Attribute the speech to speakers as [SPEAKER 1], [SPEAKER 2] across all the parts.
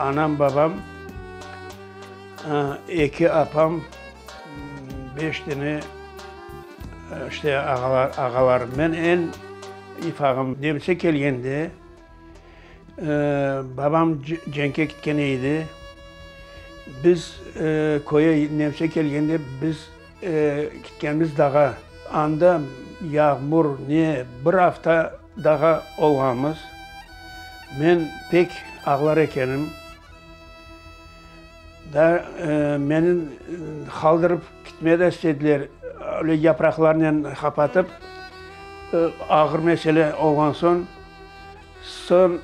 [SPEAKER 1] Anam, babam, eki apam, beş dene işte ağalarım. Men eñ ufağım. Nemse kelgende babam cenkke ketken edi. Biz köye nemse kelgende biz ketkenmiz dağa. Anda yağmur, ne, bir afta dağa olğanmız. Men pek ağlar ekenim. Da meni qaldırıp ketmege de istediler, öyle yapraqlarnen qapatıp, ağır mesele olğan soñ. Soñ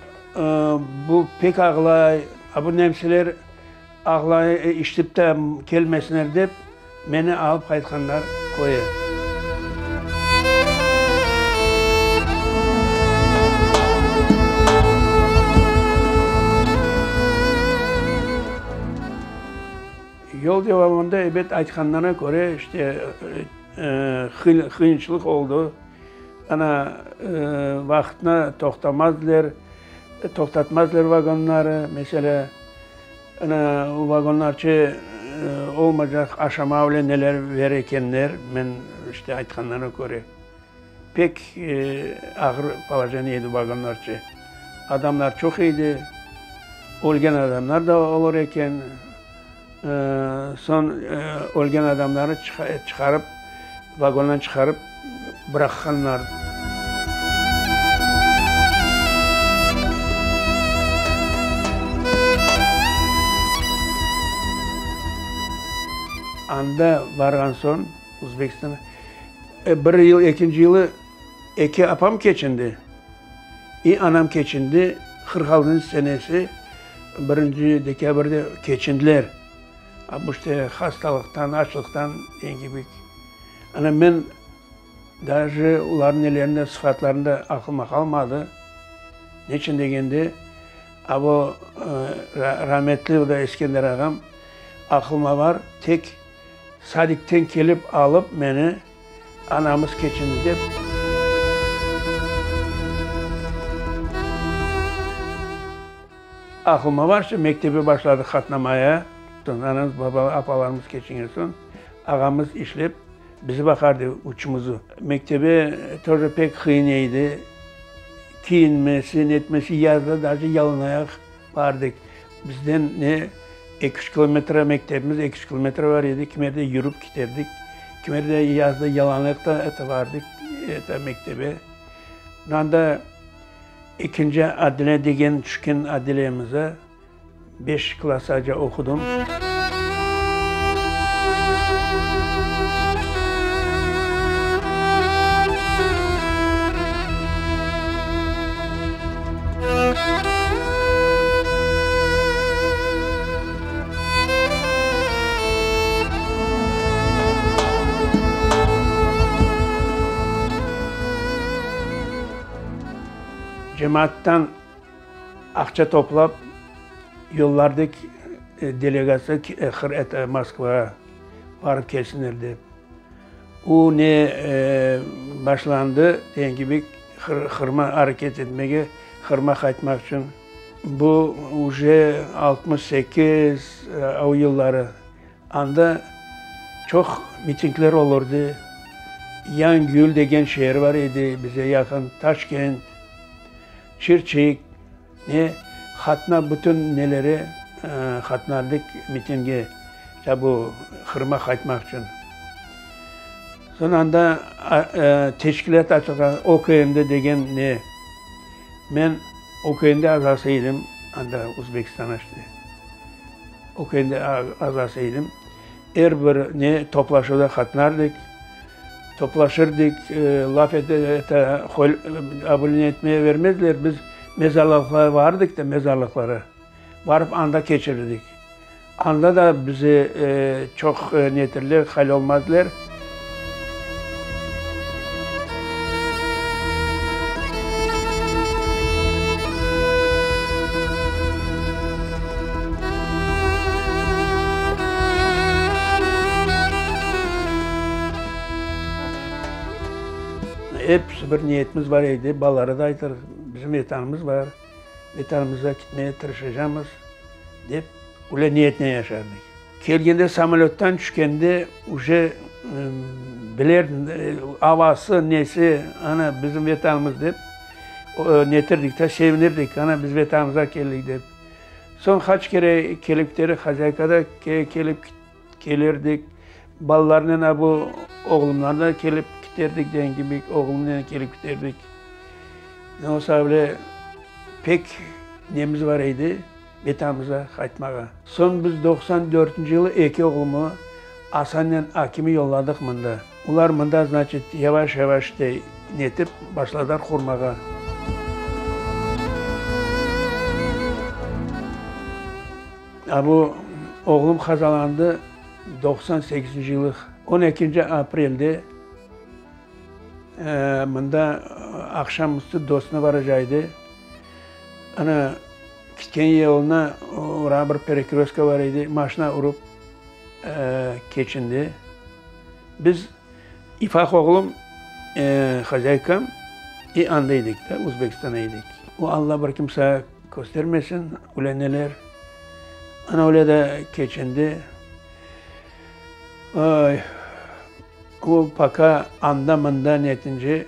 [SPEAKER 1] bu pek ağlay, a bu nemseler ağlay, işitip de kelmesinler dep, Meni alıp qaytqanlar köye. Yol devamında, ebet, aytqanlarına köre, işte, qıyınçılıq oldı. Ana, vaqıtına toqtamazdılar, toqtatmazdılar vagonları, meselâ. Ana, o vagonlarçı olmaycaq aşama öyle neler bere ekenler, men işte aytqanlarına köre. Pek ağır polojeniye edi vagonlarçı. Adamlar çoq edi, ölgen adamlar da olur eken. Soñ ölgen adamlarnı çıqarıp, vagondan çıqarıp bıraqqanlar. Anda barğan soñ, Özbekistanğa, bir yıl, ekinci yılı eki apam keçindi, i anam keçindi, 46 senesi birinci dekabrde keçindiler. A bu işte hastalıqtan, açlıqtan degen kibi. Ana men daje olarnıñ nelerinde, sıfatlarında aqlıma qalmadı. Neçün degende, a bu rametli o da Eskender ağam aqlıma bar, tek sadikten kelip alıp meni anamız keçindi dep. Aqlıma bar, şu mektebe başladıq qatnamaya. Soñ anamız, baba, apalarımız keçingen soñ, ağamız işlep, bizi baqardı, üçümizi. Mektebe toje pek qıyın edi. Kiyinmesi, netmesi, yazda daje yalınayaq bardıq. Bizden ne eki-üç kilometre mektebimiz, eki-üç kilometre bar edi, kimerde yürip kiterdik, kimerde yazda yalanayaq da ete bardıq, ete mektebe. Anda Ekinci adile degen tüşken adilemize beş klassaca oqudım. Cemaattan aqça toplap, yollardıq delegatsiya Moskvağa barıp kelsinler dep. O ne başlandı, degen kibi, Qırıma areket etmege, Qırıma qaytmaq içün. Bu uje 68 o yılları. Anda çoq mitingler olurdı. Yangiyül degen şeer bar edi, bize yaqın, Taşkent, Çirçik, ne, qatnap bütün nelere qatnardıq mitinge, ya bu Qırıma qaytmaq içün. Soñ anda teşkilât açılğan, OKND degen ne, men OKND azası edim, anda Özbekistanda işte. OKND azası edim. Er bir ne toplaşuvda qatnardıq, toplaşırdıq, laf ete, abune etmeye vermediler, biz mezarlıqlara vardıq da, mezarlıqlara barıp anda keçirdik. Anda da bizi çoq netirler, hal olmadılar. Episi bir niyetimiz bar edi, balalara da aytır, bizim Vetanımız bar, Vetanımızğa ketmege tırışacamız. Dep, öyle niyetnen yaşardık. Kelgende samolöttan tüşkende uje bilerdim, avası, nesi, ana, bizim Vetanımız dep, netirdik de, sevinirdik, ana, biz Vetanımızğa keldik dep. Soñ qaç kere kelip kiterik, Hazaykada kelip kelirdik, balalarnen a bu oğlumlarnen kelip kiterdik degen kibi, oğlumnen kelip kiterdik. Ne olsa bile pek nemiz bar edi. Vetanımıza qaytmağa. Soñ biz 94-nci yılı eki oğlumı, Asannen Akim'i yolladıq mında. Olar mında, znaçit, yavaş-yavaş işte netip başladılar qurmağa. A bu oğlum qazalandı 98-nci yılı on ekinci aprelde mında aqşam üstü dostuna baracaq edi. Ana, Ketken yoluna ora bir perekröstka bar edi, maşina urıp keçindi. Biz, İfaq oğlum, hazaykam i anda edik da, Özbekistanda edik. O Alla bir kimse köstermesin, öyle neler. Ana öyle de keçindi. Oy, o poka anda-mında netince.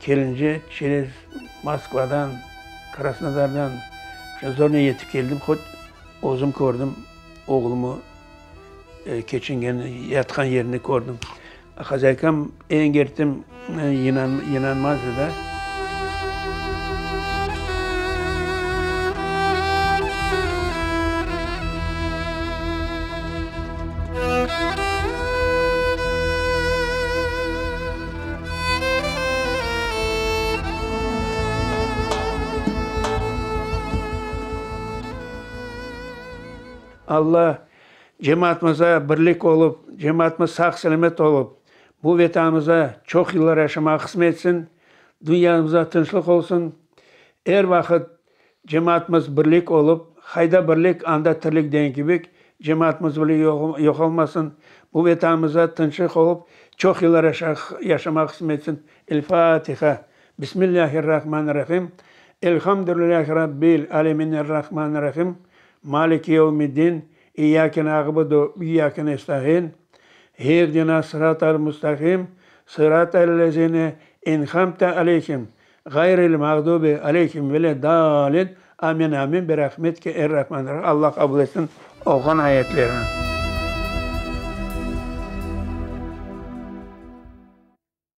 [SPEAKER 1] Kelince çerez Moskvadan, Krasnodardan zornen yetip keldim, hot özüm kördim oğlumı keçingenini, yatqan yerini kördim. Hazaykam eñ inanmazdı da. Alla cemaatımıza birlik olıp, cemaatımız sağ-selâmet olıp, bu Vetanımızda çoq yıllar yaşamağa qısmet etsin, dünyamızda tınçlıq olsun, er vaqıt Cemaatımız birlik olıp, qayda birlik, anda tirlik degen kibik, cemaatımız bile yoq olmasın, bu Vetanımızda tınçlıq olıp, çoq yıllar yaşamağa qısmet etsin. El Fatiha. Bismillahirrahmanirrahim. Elhamdülillahi Rabbil alemin errahmanirrahim. Maliki yevmiddin. İyyake na'budu ve iyyake nesta'in. İhdina sıratal mustaqim. Sıratal lezine en'amte aleyhim. Ğayril mağdubi aleyhim veled-dâlin. Amin, amin, bi rahmetike er-rahmanir-rahim. Allah qabul etsin oquğan ayetlerni.